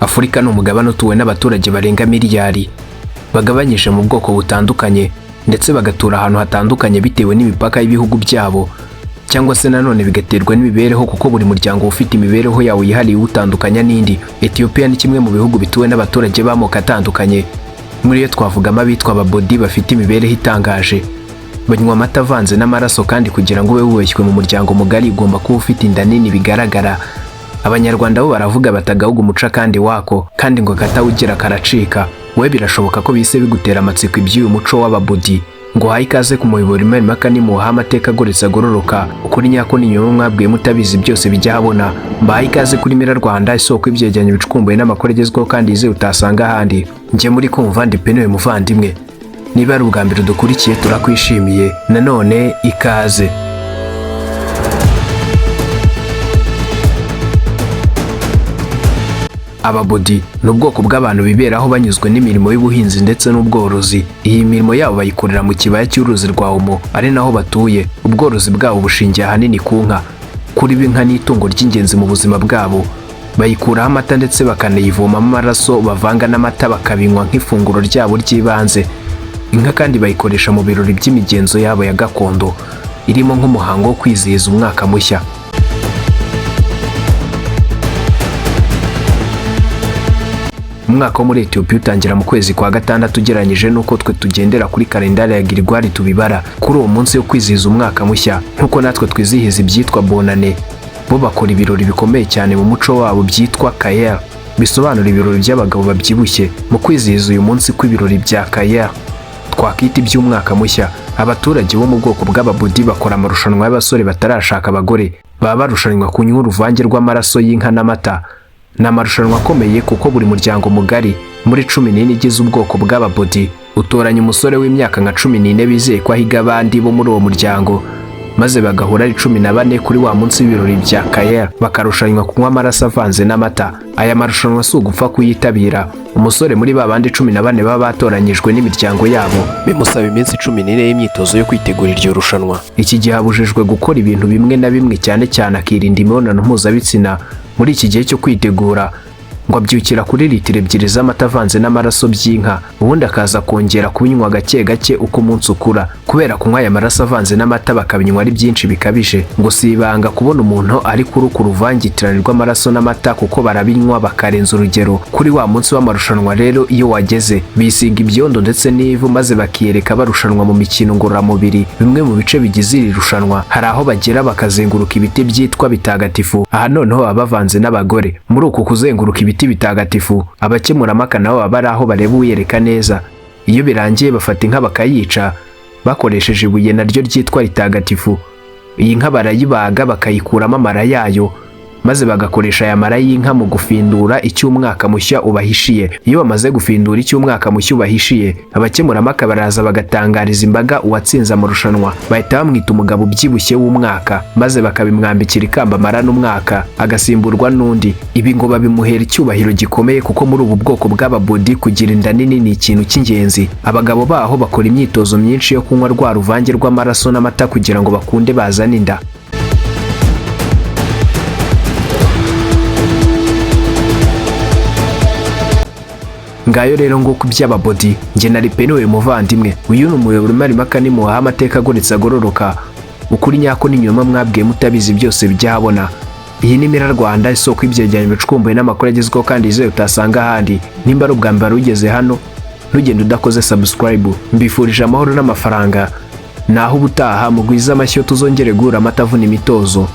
Afurika ni umugabane utuwe n'abaturage barenga miliyari, bagabanyije mu bwoko butandukanye ndetse bagatura ahantu hatandukanye bitewe n'imipaka y'ibihugu byabo, cyangwa se nanone bigaterwa n'imibereho kuko buri muryango ufite imibereho yawo yihariye iwutandukanya n'indi. Ethiopia ni kimwe mu bihugu bituwe n'abaturage b'amoko atandukanye. Muri yo twavugamo abitwa Ababodi bafite imibereho itangaje. Banywa amata avanze n'amaraso, kandi kugira ngo ube wubashywe mu muryango mugari ugomba kuba ufite inda nini bigaragara. Abanyarwanda bo baravuga batagahuga umuca kandi wako, kandi ngo akatawugira karacika. We birashoboka ko bise bigutera amatsiko iby'uyu muco w'Ababodi. Ngo uhaye ikaze ku muyoboro Imari Maka nimuha amateka agoretse agororoka, ukuri nyako n'inyuma mwabwiye mutabizi byose bijya ahabona. Mbahaye ikaze kuri Mira Rwanda, isoko y'ibyegeranyo bicukumbuye n'amakuru agezweho kandi yizewe utasanga ahandi. Njye muri kumva ndi Penuel muvandimwe. Niba ari ubwa mbere dukurikiye turakwishimiye, nanone ikaze. Ababodi ni ubwoko bw'abantu biberaho banyuzwe n'imirimo y'ubuhinzi ndetse n'ubworozi. Iyi mirimo yabo bayikorera mu kibaya cy'uruzi rwa Omo, ari naho batuye. Ubworozi bwabo bushingiye ahanini ku nka. Kuri bo inka ni itungo ry'ingenzi mu buzima bwabo. Bayikuraho amata ndetse bakanayivomamo amaraso bavanga n'amata bakabinywa nk'ifunguro ryabo ry'ibanze. Inka kandi bayikoresha mu birori by'imigenzo yabo ya gakondo, irimo nk'umuhango wo kwizihiza umwaka mushya. Umwaka wo muri Ethiopia utangira mu kwezi kwa gatandatu ugereranyije n'uko twe tugendera kuri kalendari ya Girigwari tubibara. Kuri uwo munsi wo kwizihiza umwaka mushya, nk'uko natwe twizihiza ibyitwa Bonane, bo bakora ibirori bikomeye cyane mu muco wabo byitwa Kayer, bisobanura ibirori by'abagabo babyibushye. Mu kwizihiza uyu munsi kw'ibirori bya Kayer twakwita iby'umwaka mushya, abaturage bo mu bwoko bw'Ababodi bakora amarushanwa y'abasore batarashaka abagore. Baba barushanwa kunywa uruvange rw'amaraso y'inka n'amata. Ni amarushanwa akomeye kuko buri muryango mugari muri 14 igize ubwoko bw'Ababodi utoranya umusore w'imyaka nka 14 bizeye ko ahiga abandi bo muri uwo muryango, maze bagahura ari 14 kuri wa munsi w'ibirori bya Kayer, bakarushanwa kunywa amaraso avanze n'amata. Aya marushanwa si ugupfa kuyitabira. Umusore muri ba bandi 14 baba batoranyijwe n'imiryango yabo bimusaba iminsi 14 y'imyitozo yo kwitegura iryo rushanwa. Iki gihe abujijwe gukora ibintu bimwe na bimwe, cyane cyane akirinda imibonano mpuzabitsina. Muri iki gihe cyo kwitegura ngo abyukira kuri litiro 2 z'amata avanze n'amaraso by'inka, ubundi akaza kongera kubinywa gake gake uko umunsi ukura. Kubera kunywa aya maraso avanze n'amata bakabinywa ari byinshi bikabije, ngo si ibanga kubona umuntu ari kuruka uruvangitirane rw'amaraso n'amata, kuko barabinywa bakarenza urugero. Kuri wa munsi w'amarushanwa rero iyo wageze, bisiga ibyondo ndetse n'ivu maze bakiyereka barushanwa mu mikino ngororamubiri. Bimwe mu bice bigize iri rushanwa hari aho bagera bakazenguruka ibiti byitwa bitagatifu. Aha noneho baba bavanze n'abagore. Muri uku kuzenguruka ibiti bitagatifu, abakemurampaka nabo baba ari aho bareba uwiyereka neza. Iyo birangiye bafata inka bakayica bakoresheje ibuye naryo ryitwa ritagatifu. Iyi nka barayibaga bakayikuramo amara yayo, maze bagakoresha aya mara y'inka mu gufindura icy'umwaka mushya ubahishiye. Iyo bamaze gufindura icy'umwaka mushya ubahishiye, abakemurampaka baraza bagatangariza imbaga uwatsinze amarushanwa. Bahita bamwita umugabo ubyibushye w'umwaka, maze bakabimwambikira ikamba amarana umwaka, agasimburwa n'undi. Ibi ngo babimuhera icyubahiro gikomeye, kuko muri ubu bwoko bw'Ababodi kugira inda nini ni ikintu cy'ingenzi. Abagabo baho bakora imyitozo myinshi yo kunywa rwa ruvange rw'amaraso n'amata kugira ngo bakunde bazane inda. Ngayo rero nguko iby'Ababodi. Njye na Penuel muvandimwe. Uyu ni umuyoboro Imari Maka nimuha amateka agoretse agororoka, ukuri nyako n'inyuma mwabwiye mutabizi byose bijya ahabona. Iyi ni Mira Rwanda, isoko y'ibyegeranyo bicukumbuye n'amakuru agezweho kandi yizewe utasanga ahandi. Nimba ari ubwa mbere ugeze hano, ntugende udakoze subscribe. Mbifurije amahoro n'amafaranga. Naho ubutaha mugwize amashyo, tuzongere guhura amata avuna imitozo.